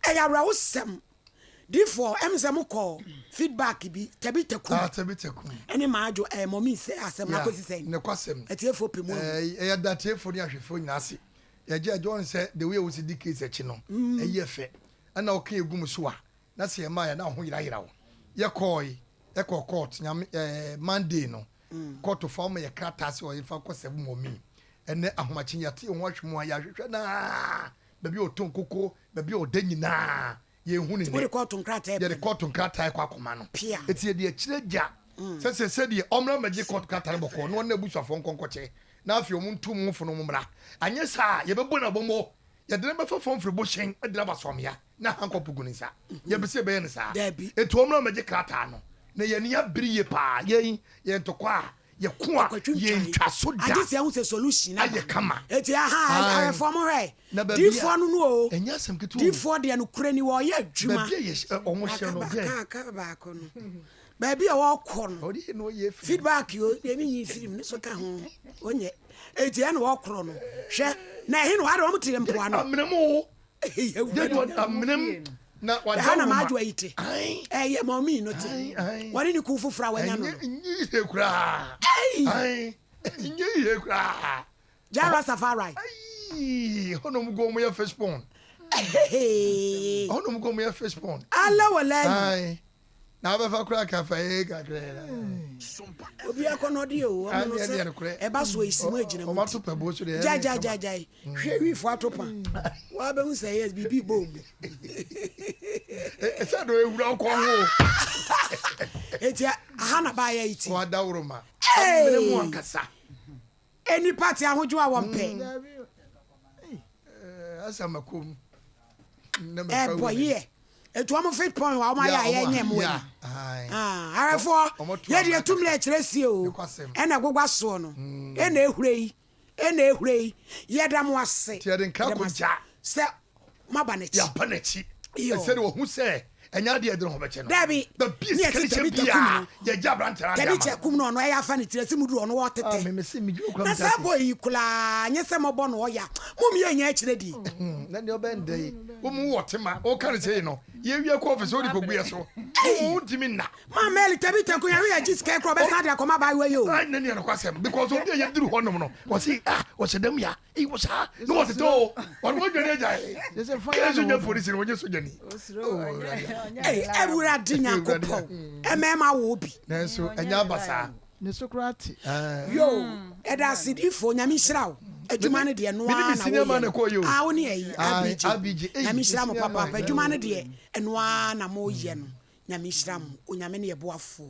Ɛyɛ awerɛhosɛm. Difoɔ, ɛm sɛ mo kɔ feedback bi, Tabi Takum. Ah, Tabi Takum. Ɛne Maajo, ɛɛ Mɔmi sɛ asɛm no akɔsi sɛn? Nokwasɛm. Atiefoɔ pɛ mu ahu. Ɛɛ, yɛda atiefoɔ ne ahwɛfoɔ nyinaa ase. Yɛgye agye wɔn sɛ the way a wosi di case akyi no, ɛyɛ fɛ. Ɛna woka yɛ gu mu so a, na sɛ yɛma yɛ na wo ho yerayera wo. Yɛkɔɔe, yɛkɔɔ court, nyame, ɛɛ, Monday no, court foɔ ama yɛ krataa sɛ yɛmfa nkɔ serve Mɔmi. Ɛnɛ ahomakye yɛate yɛn ho ahwɛ mu a, yɛahwehwɛ no ara, baabi a ɔtɔn koko, baabi a ɔda nyinaa, yɛnhu no nnɛ. Wode kɔɔto nkrataa Yɛde kɔɔto nkrataa kɔ akɔma no. Pia. Eti yɛde akyire gya sɛ sɛ sɛdeɛ ɔmmra mmɛgye kɔɔto krataa no bɔkɔɔ na ɔne n'abusuafoɔ nkɔ nkɔkyɛ na afei wɔn ntu wɔn fo na wɔn mmra. Anyɛ saa a, yɛbɛbɔ no abɔmmɔ. Yɛde no bɛfa fam firi Bohyɛn de no aba Sɔmea na hankɔpo gu ne nsa. Yɛmpɛ sɛ yɛbɛyɛ no saa. Dabi. Enti wɔmmra mmɛgye krataa no. Na yɛn ani abere yie paa. Yɛn, yɛn ntɔkwa a yɛko a yɛntwa so da. Agye sɛ yɛhu sɛ solution aba. Ayɛ kama. Eti aha, ahwɛfoɔ mo hwɛ. Na baabi a. Diifoɔ no no o. Ɛnyɛ asɛm ketewa o. Diifoɔ deɛ nokorɛ ni wɔyɛ adwuma. Baabi a yɛ wɔn hyɛ no deɛ. Aka aka baako no. Baabi a wɔkɔ no. Ɔde yɛ na ɔyɛ firi. Feedback o, deɛ ne nyi firi mu ne so ka ho. Onyɛ. Eti ɛna wɔkorɔ no. Hwɛ, na ɛhe na wɔade wɔn te mpoano. Amena mu o. Deɛ amena mu. Na wada Ɛha na wo ma. m'adwoa yi te. Ae. Ɛyɛ mɔmii no te. Ae, ae. Wɔne ne kuw foforɔ a wanya no no. Ɛnyɛ nyɛ yie koraa. Ei! Ae, ɛnyɛ yie koraa. Jah Rastafari. Aii, hɔ na wɔn gu wɔn yɛ fish pond. Hee. Hɔ na wɔn gu wɔn yɛ fish pond. Ala walayi. Ae, na abɛfa koraa ka fa ee kakra yi na. Obi akɔnɔdeɛ o, ɔmo no sɛ ɛba so a esi mu agyina mu Wɔn nti. ato pɛ bo so deɛ. Gyae gyae gyae gyae. Hwɛ wifo ato pa. Wabɛhu sɛ yes biribi bɔ mu. Ɛsɛ do ewura wo kɔn ho. Eti aha na baayɛ yi ti. Wadaworo ma. Amene mu ankasa. Enipa te ahodwo a wɔmpɛ. Asa makom. Ɛbɔ yɛ. Etu wɔn fit point wa wɔn ayɛ a yɛnyɛ mu ani. Ahwɛfoɔ yɛ deɛ tum lɛ kyerɛ sie o. Ɛna ɛgogwa soɔ no. Ɛna ehura yi. Ɛna ehura yi. Yɛda mo ase. Ti yɛde nkra kɔ gya. Sɛ moaba n'akyi. Yɛaba n'akyi. Ɛsɛ de wɔhu sɛ ɛnyɛ adeɛ yɛde ne ho bɛkyɛ no. Dabi. Baabi Ne a yɛte sika Tabi kyɛ Takum biara no. yɛgye aberanteɛ no adeɛ Tabi ama no. Takum no ɔno ɛyɛ afa ne tiri ɛsi mu duru ɔno Ah, ɔtetɛ. me mese medwene kura Na mete saa ase. boy yi koraa nyɛ sɛ mɔbɔ no ɔya. Mom yɛ nya akyire di. Na deɛ ɔbɛn dɛ yi wo mu wɔ tema woka no sei no yɛwie kɔ ɔfis wode kɔgu yɛ so wo ntumi nna. Ma Mary Tabi Takum yɛwe yɛ gye sika yi koraa ɔbɛsan de akɔma abaayewa yi o. Ai na nea nokwasɛm because obi a yɛduru hɔnom no wɔse ah wɔhyɛ dɛm ya Eyi wɔ saa na wɔtete o wɔn wɔn dwane agya yi kí nso nyɛ polisi na wɔnyɛ sogyani. Awurade Nyankopɔn ɛmɛɛma wo bi. Nanso ɛnyɛ aba saa. Ne so koraa te. Yo ɛda ase difoɔ Nyame nhyira wo adwuma no deɛ ɛnoa na woyɛ no a wo ne ayi ABG Nyame nhyira mo papaapa adwuma no deɛ ɛnoa na moyɛ no Nyame nhyira mo Onyame ne yɛ boafoɔ.